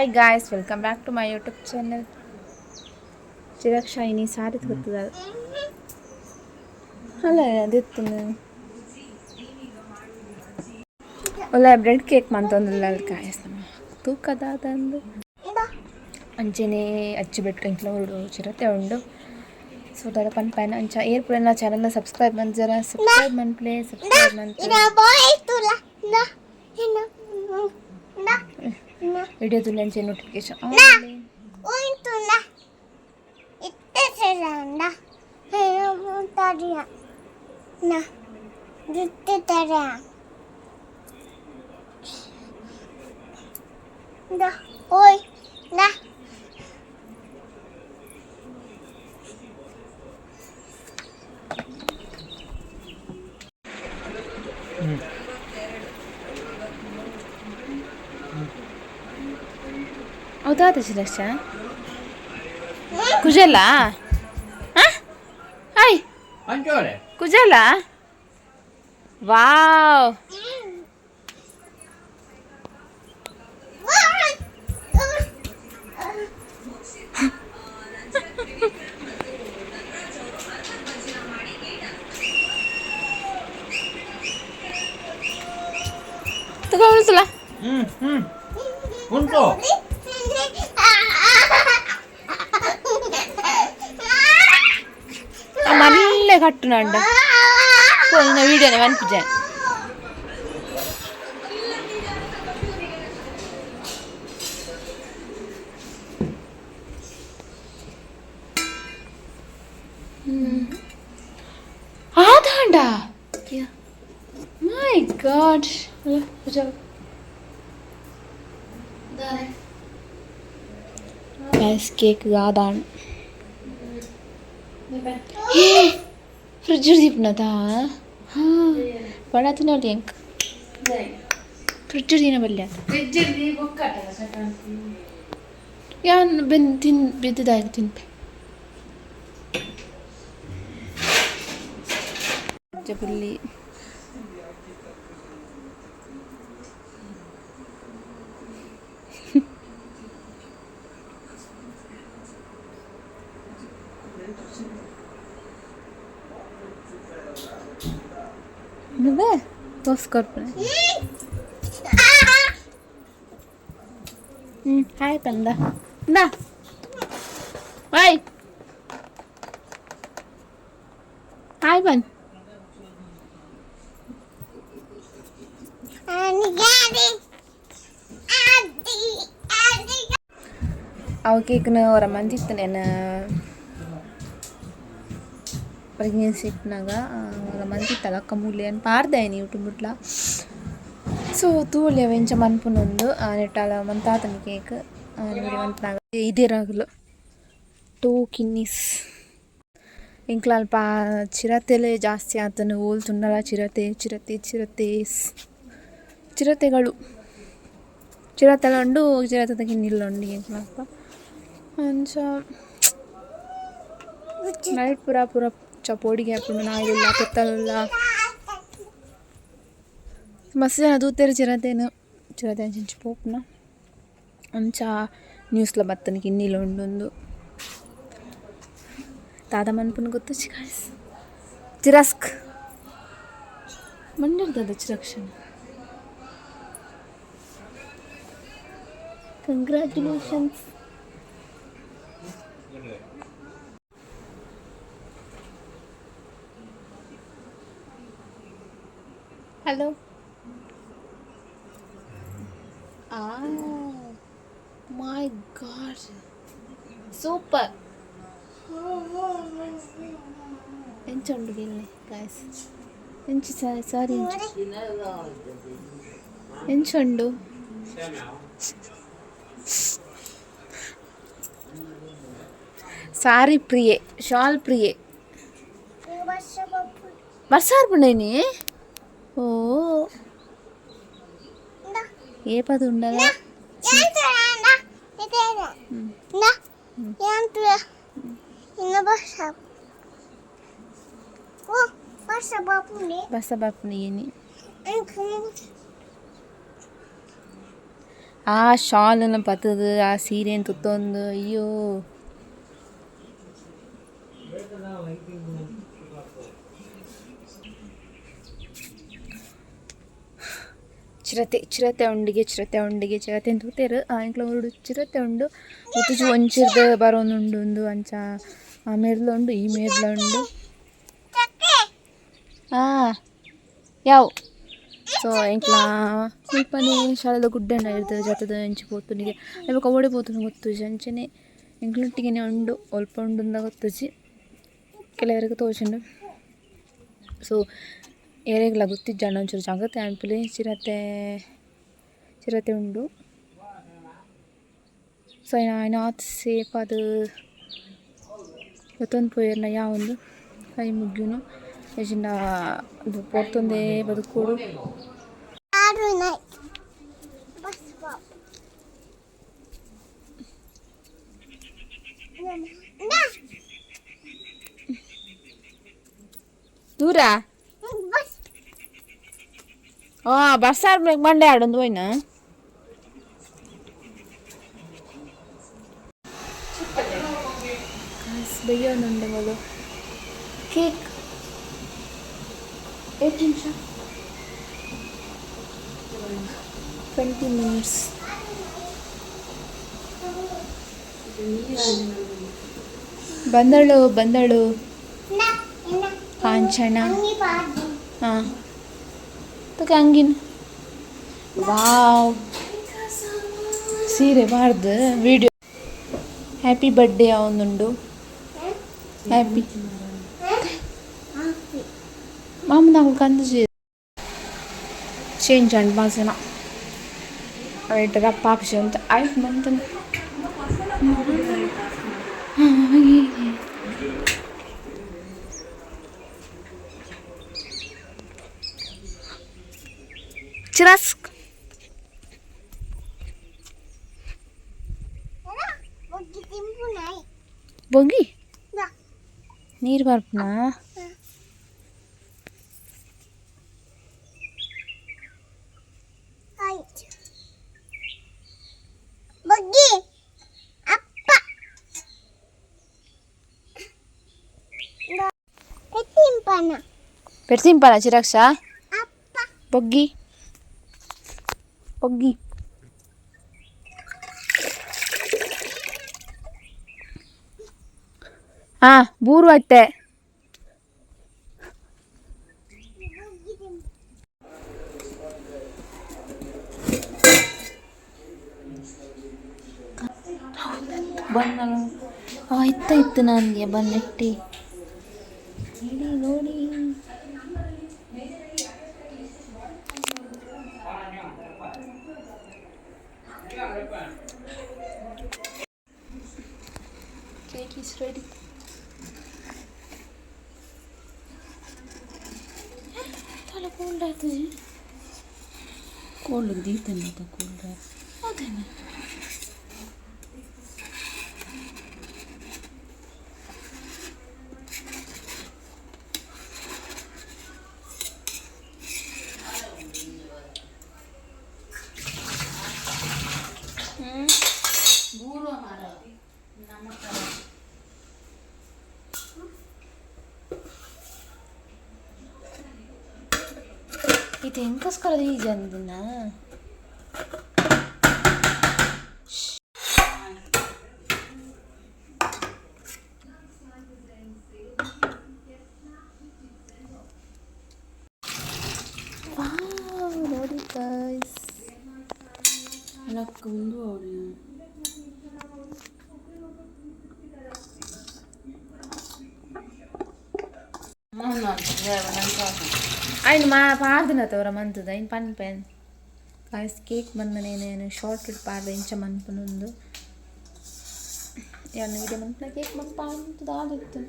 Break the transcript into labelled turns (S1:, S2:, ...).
S1: Hi guys, welcome back to my YouTube channel. Chiraksha ಇನಿ ಸಾರಿ ಗೊತ್ತದ ಅಲ್ಲ ಅದಿತ್ತು ಒಲ್ಲ ಬ್ರೆಡ್ ಕೇಕ್ ಮಂತೊಂದುಲ್ಲ ಗಾಯ್ಸ್ ನಮ್ಮ ತೂಕದಾದಂದು ಅಂಚೆನೆ ಅಚ್ಚಿ ಬೆಟ್ಟು ಇಂಟ್ಲ ಉಂಡು ಚಿರತೆ ಉಂಡು. ಸೊ ದಾದ ಪನ್ಪೈನ ಅಂಚ ಏರ್ ಪೂರ ಚಾನಲ್ನ ಸಬ್ಸ್ಕ್ರೈಬ್ ಮಂಜರ ಸಬ್ಸ್ಕ್ರೈಬ್ ಮನ್ಪ್ಲೆ ಸಬ್ಸ್ಕ್ರೈಬ್ ಮನ್ಪ ವಿಡಿಯೋ ತುಲೆ ಅಂಚೆ ನೋಟಿಫಿಕೇಶನ್. ಹೌದಾ ದಶಲಕ್ಷ ಕುಜಲ. ಹಾಯ್ ಕುಜಲ. ವಾವ್, ತಗೊಂಡ್ಸಲ.
S2: ಹ್ಮ್ ಹ್ಮ್ ಉಂಟು.
S1: ಮಲ್ಲೆ ಕಟ್ಟು ನಂಡ ವಿಡಿಯೋನೆ ಮನ್ಪುಜೆ. ಆದಾಂಡ. My god. Guys, cake ಗಾದಾಂಡ್. ಏ, ಫ್ರಿಜ್ ದೀಪನದಾ? ಹಾಂ, ಬಡ ತಿನ್ನೋಡಿ ಎಂಕ್ ಫ್ರಿಜ್ ದಿನ ಬಲ್ಯ. ಯಾನ್ ಬೆನ್ ತಿನ್ ಬಿದ್ದುದಾಗಿ ತಿನ್ಪೆ ಬುಲ್ಲಿ. ದೋಸ್ ಕೊರ್ಪುನೆ. ಹ್ಞೂ, ಹಾಯ್ ಪಂದ. ಇಂದಾ, ಹಾಯ್ ಹಾಯ್ ಬನ್. ಅವು ಕೇಕ್ನ ಹೊರ ಮಂದಿತ್ತು. నేను ಪ್ರೆಗ್ನೆನ್ಸಿ ಇಪ್ಪುನಗ ಒರ ಮಂತಿತ್ತಲ್ಲ ಅಕ್ಕ ಮೂಲೆ ಪಾಡ್ದಾಯಿನಿ ಯೂಟ್ಯೂಬ್. ಸೊ ತೂಲೆ ಅವು ಎಂಚ ಮನ್ಪುನಂದು. ನೆಟ್ಟಾಲ ಮಂತಾತನಿ ಕೇಕ್ ಮನ್ಪುನಾಗ ಇದೇರಾಗಲು ಟೂ ಕಿನ್ನಿಸ್. ಎಂಕ್ಲ ಅಲ್ಪ ಚಿರತೆಲೆ ಜಾಸ್ತಿ ಆತನು. ಓಲ್ ತೂಂಡಲ ಚಿರತೆ ಚಿರತೆ ಚಿರತೆ ಚಿರತೆಗಳು. ಚಿರತೆಲ ಉಂಡು, ಚಿರತೆದ ಕಿನ್ನಿಲ್ಲ ಉಂಡು ಎಂಕ್ಲ ಅಲ್ಪ. ಅಂಚ ನೈಟ್ ಪೂರ ಪೂರ ಪೋಡಿಗೆ ಆಪುಂಡು. ನಾಯಿಲುಲ್ಲ, ಪೆತ್ತಲುಲ್ಲ. ಮಸ್ತ್ ಜನ ತೂತೆರ್ ಚಿರತೆನ್. ಚಿರತೆ ಅಂಚಿಂಚ ಪೋಪುನ. ಅಂಚ ನ್ಯೂಸ್ಲ ಬತ್ತುಂಡು ಕಿನ್ನಿಲು ಉಂಡುಂದು. ದಾದ ಮನ್ಪುನ ಗೊತ್ತುಜ್ಜಿ ಗಾಯ್ಸ್. ಚಿರಸ್ಕ್ ಮಂಡರ್ ದಾದ ಚಿರಕ್ಷಣ. Congratulations. Hello. My god, super. ಎಂಚ ಉಂಡು ಗಿಲ್ಲೆ ಗಾಯ್ಸ್? ಎಂಚ ಸಾರಿ, ಎಂಚ ಎಂಚ ಉಂಡು? ಸಾರಿ ಪ್ರಿಯೆ, ಶಾಲ್ ಪ್ರಿಯೆ. ವರ್ಷ ಆರ್ಪುಂಡೇನಿ. ಓ, ఏ పది ఉండదా? బస్స బాపుని. ಆ ಶಾಲನ್ನು ಪತ್ತದು ಆ ಸೀರೆನ್ ತುತ್ತೊಂದು ಅಯ್ಯೋ. ಚಿರತೆ ಚಿರತೆ ಉಂಡಿಗೆ ಚಿರತೆ ಉಂಡಿಗೆ ಚಿರತೆ ತೂತೆರ್ ಎಂಕ್ಲ ಊರುಡು ಚಿರತೆ ಉಂಡು ಗೊತ್ತುಜಿ ಒಂಚಿರ್ದ್ ಬರೊಂದುಂಡು ಉಂದು ಅಂಚ ಆ ಮೇರ್ಲ ಉಂಡು ಈ ಮೇರ್ಲ ಉಂಡು. ಯಾವು. ಸೊ ಎಂಕ್ಲ ಮುಲ್ಪನೆ ಶಾಲೆದ ಗುಡ್ಡೆ ಇರ್ದ್ ಜತ್ತ್‌ದ್ ಇಂಚ ಪೋತುಂಡಿಗೆ ಐಬೊಕ ಓಡೆ ಪೋತುಂಡು ಗೊತ್ತುಜಿ ಅಂಚನೆ ಎಂಕ್ಲೊಟ್ಟಿಗೆನೆ ಉಂಡು ಒಲ್ಪ ಉಂಡುಂದ ಗೊತ್ತುಜಿ ಕೆಲವೆರೆಗ್ ತೋಜುಂಡು. ಸೊ ಏರೆಗ್ಲ ಗೊತ್ತಿಜ್ಜಾಂಡ ಒಂಚೂರು ಜಾಗ್ರತೆ ಮನ್ಪುಲೆ ಚಿರತೆ ಚಿರತೆ ಉಂಡು. ಸೊ ಐನ್ ಆತ್ ಸೇಫ್ ಆದ್ ಲೆತೊಂದು ಪೋಯೆರ್ನ ಯಾವಂದ್ ಕೈ ಮುಗ್ಯುನು ಇಜ್ಜಿಂಡ ಉಂದು ಪೊರ್ತುಂದೇ ಬದುಕೊಡು. ದೂರ ಬಸ್ ಮಂಡೆ ಆಡೊಂದು ಪೋಯಿನ. ಬಯ್ಯೊಂದುಂಡು ಮೂಲು ಕೇಕ್ ಏತ್ ನಿಮಿಷ 20 ಮಿನಿಟ್ಸ್. ಬಂದಳು ಬಂದಳು ಕಾಂಚನ. ಹಾಂ ತಕ ಅಂಗಿನ ವಾವ್ ಸೀರೆ ಬಾರ್ದು ವಿಡಿಯೋ. ಹ್ಯಾಪಿ ಬರ್ಡೇ ಆವೊಂದುಂಡು. ಹ್ಯಾಪಿ ಮಾಮನ ಕಂದು ಚೇಂಜ್ ಅಂಡ್ ಮಾಸನ ಅವೇಟ್ ರಪ್ಪ ಆಪುಜಿ ಅಂತ ಆಯ್ತು ಮಂತನ. ಚಿರಾಸ್ಕ್ ಬೊಗ್ಗಿ ನೀರು ಬರ್ಪುನಾ. ಪೆಟ್ ತಿನ್ಪನ ಚಿರಾಕ್ಷ ಬೊಗ್ಗಿ ಬೊಗ್ಗಿ. ಹಾಂ ಬೂರು ಅತ್ತೆ. ಬಂದಳು ಇತ್ತ ಇತ್ತು ನನಗೆ ಬಂದಿಟ್ಟಿ ನೋಡಿ ನೋಡಿ. Cake is ready. ತಲೆ ಕೋಲ್ಡ್ ಆಯ್ತದೆ.
S3: ಕೋಲ್ಡ್ ದೀತೇನೆ ಕೋಲ್ಡ್.
S1: ಹೌದೇನೆ? ಇದು ಹೆಂಗೋಸ್ಕರ ಅಂದಿನ. ನೋಡಿ ಗೈಸ್.
S3: ಒಂದು ಅವರು
S1: ಐನ್ ಮಾ ಪಾಡ್ದಿನ ತವರ ಮಂತದ ಐನ್ ಪನ್ಪೆನ್ ಗಾಯ್ಸ್ ಕೇಕ್ ಬಂದನೇನು ಶಾರ್ಟ್ it ಪಾಡ್ದ ಇಂಚ ಮನ್ಪುನೊಂದು ಯಾನ್ ವಿಡಿಯೋ ಮನ್ಪುನ ಕೇಕ್ ಮನ್ಪ ದಾದಿತ್ತು.